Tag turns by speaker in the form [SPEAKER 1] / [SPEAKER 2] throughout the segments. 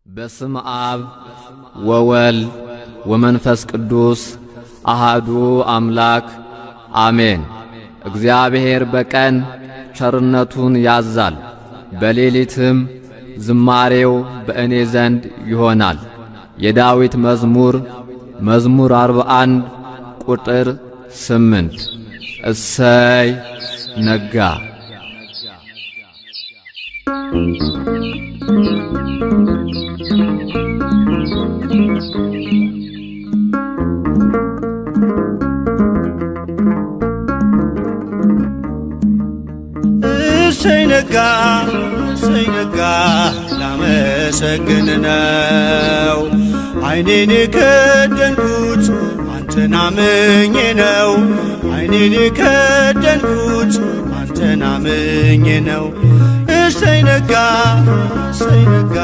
[SPEAKER 1] በስም አብ ወወልድ ወመንፈስ ቅዱስ አሃዱ አምላክ አሜን። እግዚአብሔር በቀን ቸርነቱን ያዛል፣ በሌሊትም ዝማሬው በእኔ ዘንድ ይሆናል። የዳዊት መዝሙር መዝሙር 41 ቁጥር 8። እሰይ ነጋ።
[SPEAKER 2] እሰይ ነጋ፣ እሰይ ነጋ፣ ላመሰግን ነው። ዓይኔን የከደንኩት አንተን አምኜ ነው። ዓይኔን የከደንኩት አንተን አምኜ ነው። እሰይ ነጋ፣ እሰይ ነጋ፣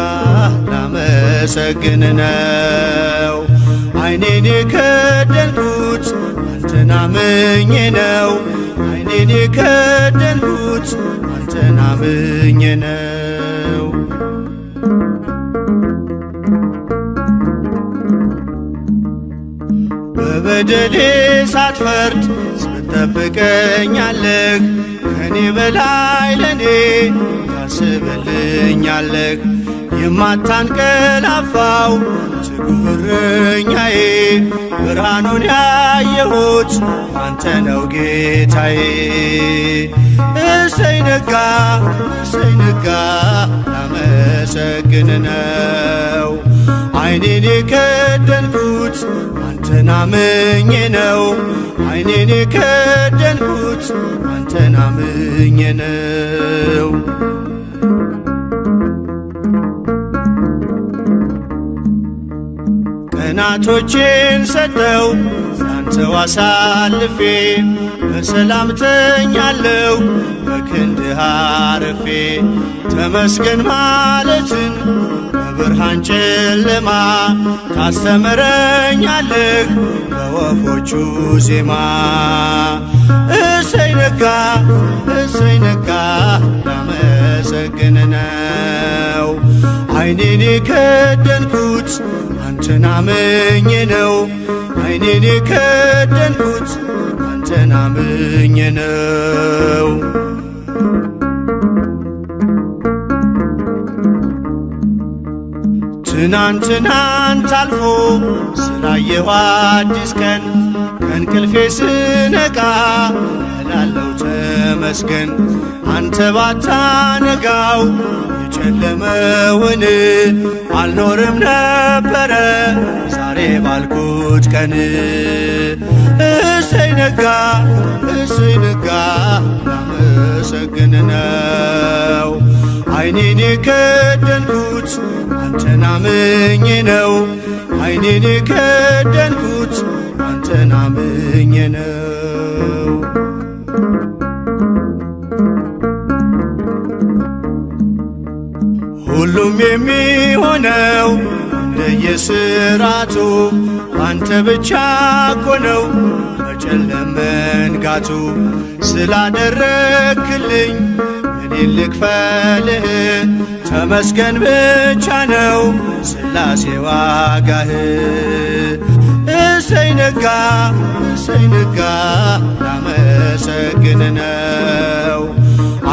[SPEAKER 2] ላመሰግን ነው። ዓይኔን የከደንኩት አንተን አምኜ ነው። ዓይኔን የከደንኩት አንተን አምኜ ነው። በበደሌ ሳትፈርድ ትጠብቀኛለህ፣ ከኔ በላይ ለኔ ታስብልኛለህ። የማታንቀላፋው ትጉህ እረኛዬ፣ ብርሃኑን ያየሁት አንተ ነው ጌታዬ። እሰይ ነጋ፣ እሰይ ነጋ፣ ላመሰግን ነው። ዓይኔን የከደንኩት አንተን አምኜ ነው። ዓይኔን የከደንኩት አንተን አምኜ ነው። ቀናቶቼን ሰጠው ላንተው አሳልፌ፣ በሰላም ተኛለሁ በክንድህ አርፌ። ተመስገን ማለትን በብርሃን ጨለማ ታስተምረኛለህ በወፎቹ ዜማ። እሰይ ነጋ፣ እሰይ ነጋ፣ ላመሰግን ነው። ዓይኔን የከደንኩት አንተን አምኜ ነው። ዓይኔን የከደንኩት አንተን አምኜ ነው። ትናንትናንት አልፎ ስላየሁ አዲስ ቀን፣ ከእንቅልፌ ስነቃ እላለው ተመስገን። አንተ ባታነጋው የጨለመውን አልኖርም ነበረ ዛሬ ባልኩት ቀን። እሰይ ነጋ፣ እሰይ ነጋ፣ ላመሰግን ነው። ዓይኔን የከደንኩት አንተን አምኜ ነው። ዓይኔን የከደንኩት አንተን አምኜ ነው። ሁሉም የሚሆነው እንደየስራቱ አንተ ብቻ እኮ ነው መጨለም መንጋቱ። ስላደረክልኝ እኔ ልክፈልህ፣ ተመስገን ብቻ ነው ስላሴ ዋጋህ። እሰይ ነጋ፣ እሰይ ነጋ፣ ላመሰግን ነው።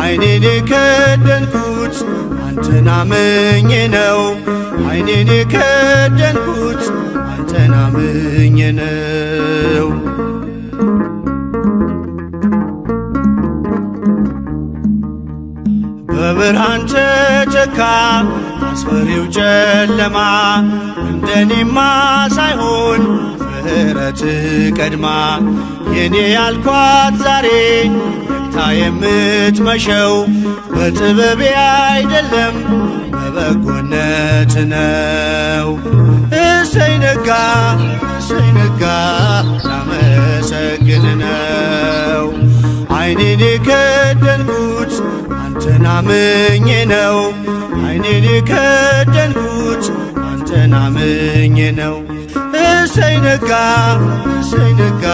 [SPEAKER 2] ዓይኔን የከደንኩት አንተን አምኜ ነው። ዓይኔን የከደንኩት አንተን አምኜ ነው። በብርሃን ተተካ አስፈሪው ጨለማ፣ እንደኔማ ሳይሆን ምሕረት ቀድማ። የኔ ያልኳት ዛሬ ነግታ የምትመሸው በጥበቤ አይደለም በበጎነት ነው። እሰይ ነጋ፣ እሰይ ነጋ፣ ላመሰግን ነው። ዓይኔን የከደንኩት አንተን አምኜ ነው። ዓይኔን የከደንኩት አንተን አምኜ ነው። እሰይ ነጋ፣ እሰይ ነጋ፣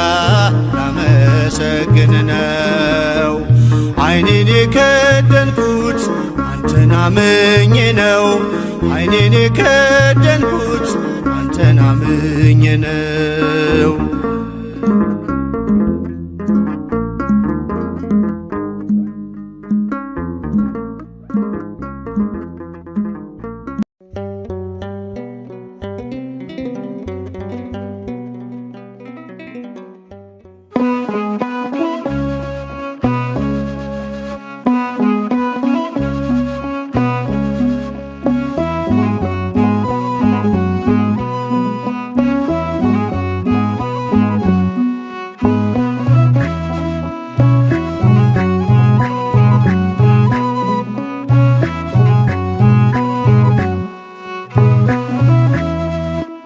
[SPEAKER 2] ላመሰግን ነው። ዓይኔን የከደንኩት አንተን አንተን አምኜ ነው ዓይኔን የከደንኩት አንተን አምኜ ነው።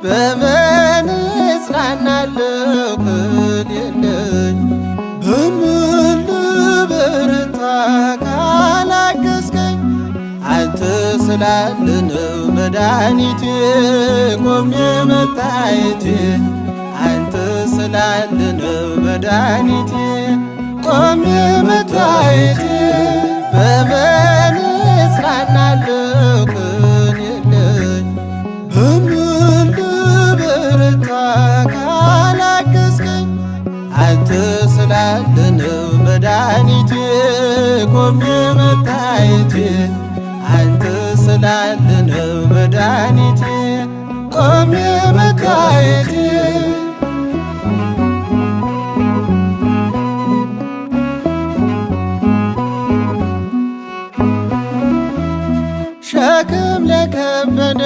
[SPEAKER 3] በምን እጽናናለሁ ከሌለኝ? በምን ልበረታ ካላገዝከኝ? አንተ ስላለ ነው መድኃኒቴ ቆሜ መታየቴ። አንተ ስላለ ነው መድኃኒቴ ቆሜ መታየቴ። በምን እጽናናለሁ ከሌለኝ? በምን ልበረታ ካላገዝከኝ? አንተ ስላለ ነው መድኃኒቴ ቆሜ መታየቴ። አንተ ስላለ ነው መድኃኒቴ ቆሜ መታየቴ። ሸክም ለከበደ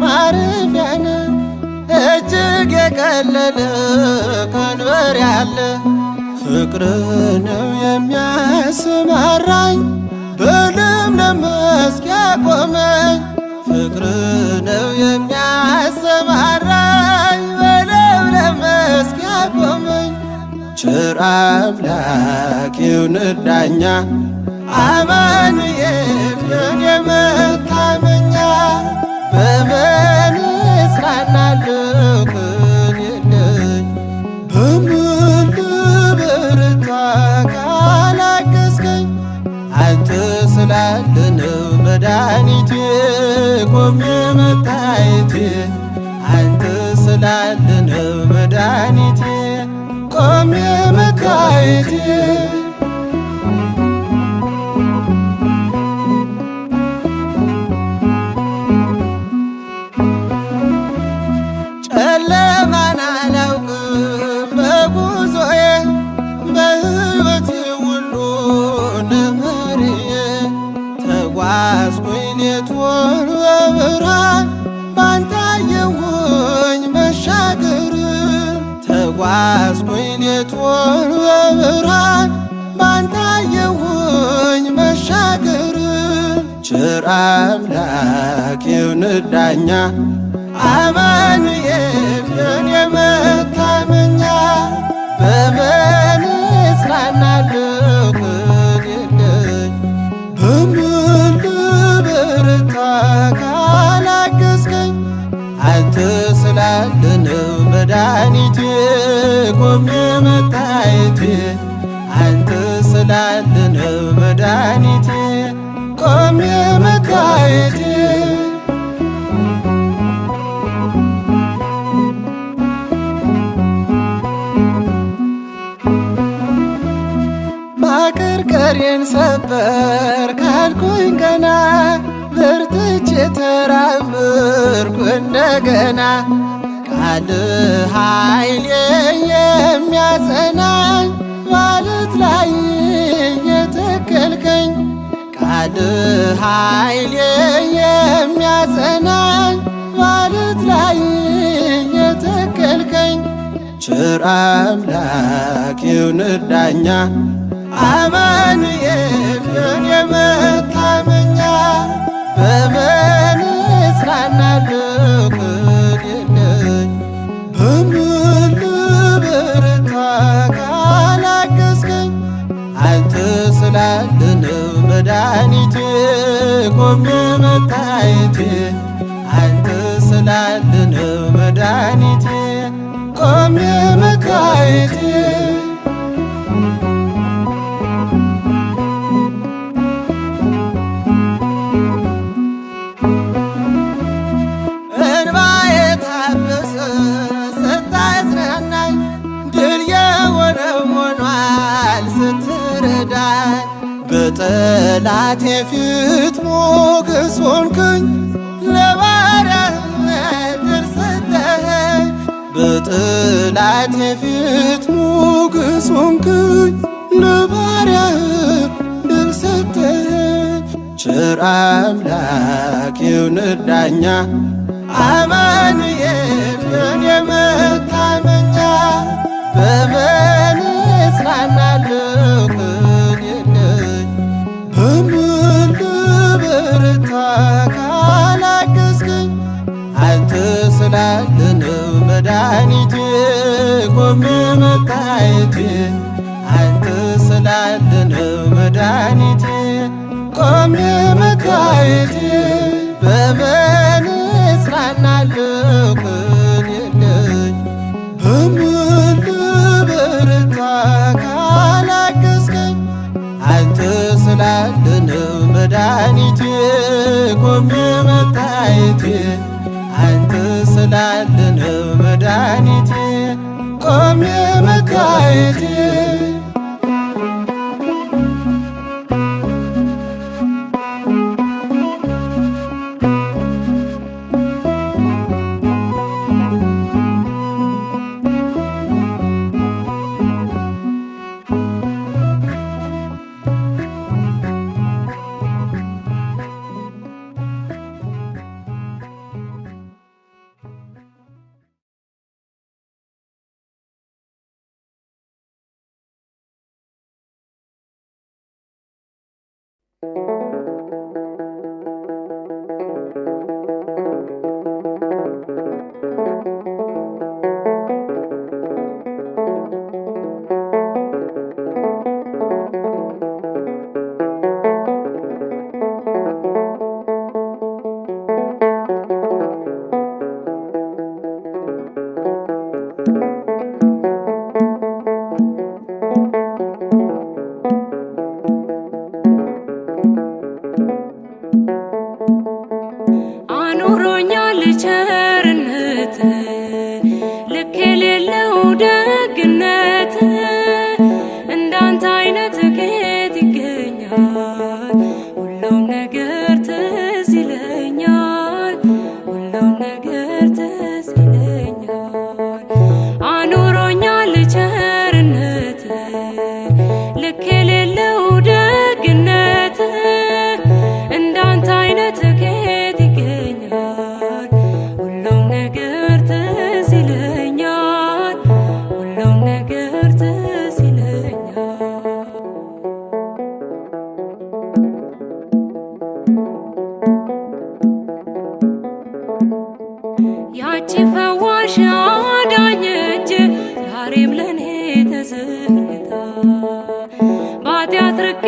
[SPEAKER 3] ማረፊያነ፣ እጅግ የቀለለ ቀንበር ያለ፣ ፍቅር ነው የሚያሰማራኝ በለምለም መስክ ያቆመኝ። ፍቅር ነው የሚያሰማራኝ በለምለም መስክ ያቆመኝ። ቸር አምላክ ይሁን ዳኛ፣ አማኑኤል የኔ መታመኛ። በምን እጽናናለሁ ከሌለኝ? በምን ልበረታ ካላገዝከኝ? አንተ ስላለ ነው መድኃኒቴ ቆሜ መታየቴ። አንተ ስላለ ነው መድኃኒቴ ቆሜ መታየቴ። ጨለማን አላውቅም በጉዞዬ፣ በሕይወቴ ሁሉ ነመሪዬ። ተጓዝኩኝ ሌቱን በብርሃን፣ ባንተ አየሁኝ መሻገር። ተጓዝኩኝ ሌቱን በብርሃን፣ ባንተ አየሁኝ መሻገር። ቸር አምላክ ይሁን ዳኛ፣ አማኑኤል የኔ መታመኛ። በምን እጽናናለሁ ከሌለኝ? በምን ልበረታ ካላገዝከኝ? አንተ ስላለ ነው መድኃኒቴ ቆሜ መታየቴ። አንተ ስላለ ነው መድኃኒቴ ቆሜ መታየቴ። ማቀርቀሬን ሰበር ካልኩኝ ገና፣ በርትቼ ተራመድኩ እንደገና። ቃል ኃይሌ የሚያጸናኝ ማለት ላይ የተከልከኝ፣ ቃል ኃይሌ የሚያጸናኝ ማለት ላይ የተከልከኝ። ቸር አምላክ ይሁን ዳኛ፣ አማኑኤል የኔ መታመኛ። በምን እጽናናለሁ ከሌለኝ? በምን ልበረታ ካላገዝከኝ? አንተ ስላለ ነው መድኃኒቴ ቆሜ መታየቴ። አንተ ስላለ ነው መድኃኒቴ ቆሜ መታየቴ። በጠላቴ ፊት ሞገስ ሆንክኝ ለባሪያህ ድል ሰጠኸኝ። በጠላቴ ፊት ሞገስ ሆንክኝ ለባሪያህ ድል ሰጠኸኝ። ቸር አምላክ ይሁን ዳኛ አማኑኤል የኔ መታመኛ። በምን እጽናናለሁ ከሌለኝ በምን ልበረታ ካላገዝከኝ? አንተ ስላለህ ነው መድኃኒቴ ቆሜ መታየቴ። አንተ ስላለህ ነው መድኃኒቴ ቆሜ መታየቴ። በምን እጽናናለሁ ከሌለኝ በምን ልበረታ ካላገዝከኝ? አንተ ስላለህ ነው መድኃኒቴ ቆሜ መታየቴ። አንተ ስላለህ ነው መድኃኒቴ ቆሜ መታየቴ።
[SPEAKER 4] አኑሮኛል ቸርነት ልክ የሌለው ደግነት፣ እንዳንተ አይነት ከየት ይገኛል? ሁሉም ነገር ትዝ ይለኛል፣ ሁሉም ነገር ትዝ ይለኛል። አኑሮኛል ቸርነት ልክ የሌለው ደግነት፣ እንዳንተ አይነት ከየት ይገኛል? ሁሉም ነገር ትዝ ይለኛል፣ ሁሉም ነገር ትዝ ይለኛል። ያቺ ፈዋሽ አዳኝ እጅ ዛሬም ለኔ ተዘርግታ በኃጢአት ርቄ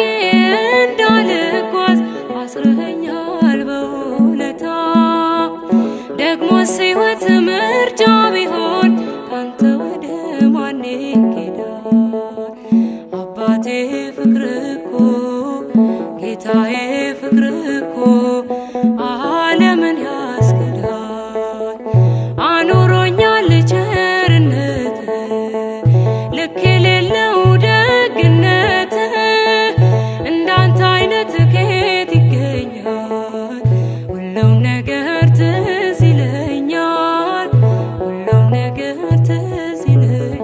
[SPEAKER 4] እንዳልጓዝ አስረኸኛል በውለታ። ደግሞስ ሕይወት ምርጫ ቢሆን ካንተ ወደ ማን ይኬዳል? አባቴ ፍቅር እኮ ጌታዬ ፍቅር እኮ ዓለምን ያስክዳል። አኑሮኛል ቸርነት ልክ የሌለው ደግነት፣ እንዳንተ አይነት ከየት ይገኛል? ሁሉም ነገር ትዝ ይለኛል፣ ሁሉም ነገር ትዝ ይለኛል።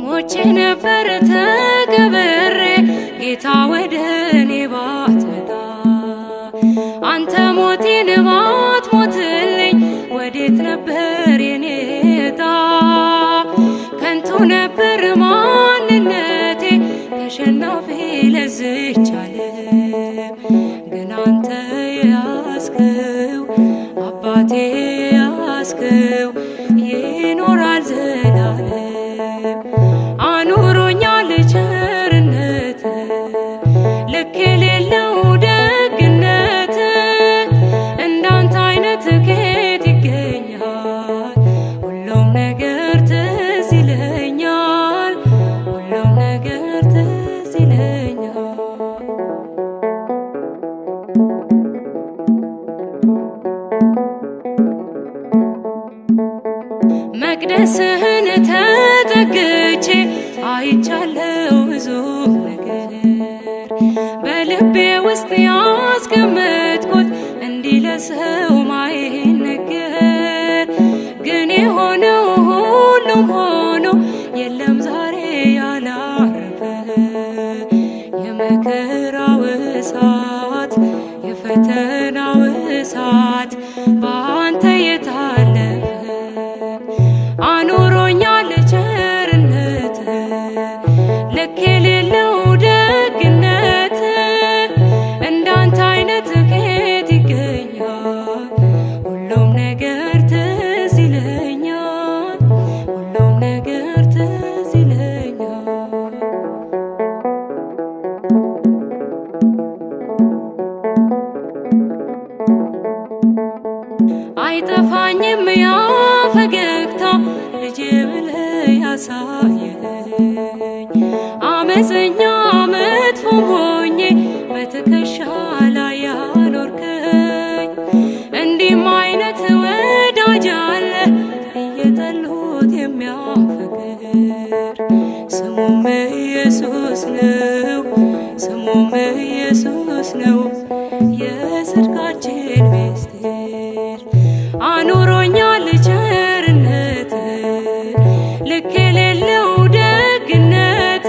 [SPEAKER 4] ሞቼ ነበር ተቀብሬ ጌታ ወደ እኔ ባትመጣ፣ አንተ ሞቴን ባትሞትልኝ ወዴት ነበር የኔ ዕጣ? ከንቱ ነበር ማንነቴ ተሸናፊ ለዝች ዓለም። ግን አንተ ያስከው አባቴ ያስከው ይኖራል ዘላለም። አኑሮኛል ቸርነት ልክ የሌለው ደግነት፣ እንዳንተ አይነት ከየት ይገኛል? ሁሉም ነገር ትዝ ይለኛል፣ ሁሉም ነገር ትዝ ይለኛል። አይቻለው ብዙ ነገር በልቤ ውስጥ ያስቀመጥኩት እንዲህ ለሰው ማይነገር፣ ግን የሆነው ሁሉም ሆኖ የለም ዛሬ ያላረፈ። የመከራው እሳት የፈተናው እሳት በአንተ የታለፈ። አኑሮኛል ቸርነት ልክ የሌለው ደግነት፣ እንዳንተ አይነት ከየት ይገኛል? ሁሉም ነገር ትዝ ይለኛል፣ ሁሉም ነገር ትዝ ይለኛል። አይጠፋኝም ያ ፈገግታ ልጄ ብለህ ያሳየኝ፣ አመፀኛ መጥፎ ሆኜ በትከሻ ላይ ያኖርከኝ። እንዲህም አይነት ወዳጅ አለ እየጠሉት የሚያፈቅር፣ ስሙም ኢየሱስ ነው፣ ስሙም ኢየሱስ ነው የጽድቃችን ምስጢር። አኑሮኛል ቸርነት ልክ የሌለው ደግነት፣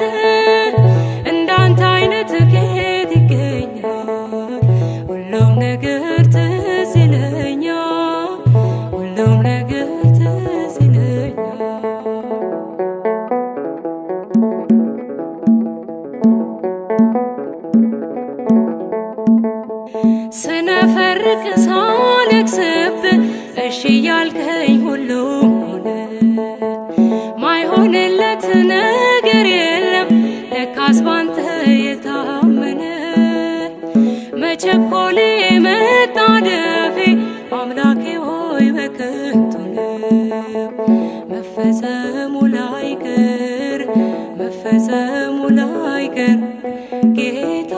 [SPEAKER 4] እንዳንተ አይነት ከየት ይገኛል? ሁሉም ነገር ትዝ ይለኛል፣ ሁሉም ነገር ትዝ ይለኛል። ስነፈርቅ ሳለቅስብ እሺ እያልከኝ ሁሉም ሆነ። ማይሆንለት ነገር የለም ለካስ ባንተ የታመነ። መቸኮሌ መጣደፌ አምላኬ ሆይ በከንቱ ነው፣ መፈጸሙ ላይቀር መፈጸሙ ላይቀር ጌታ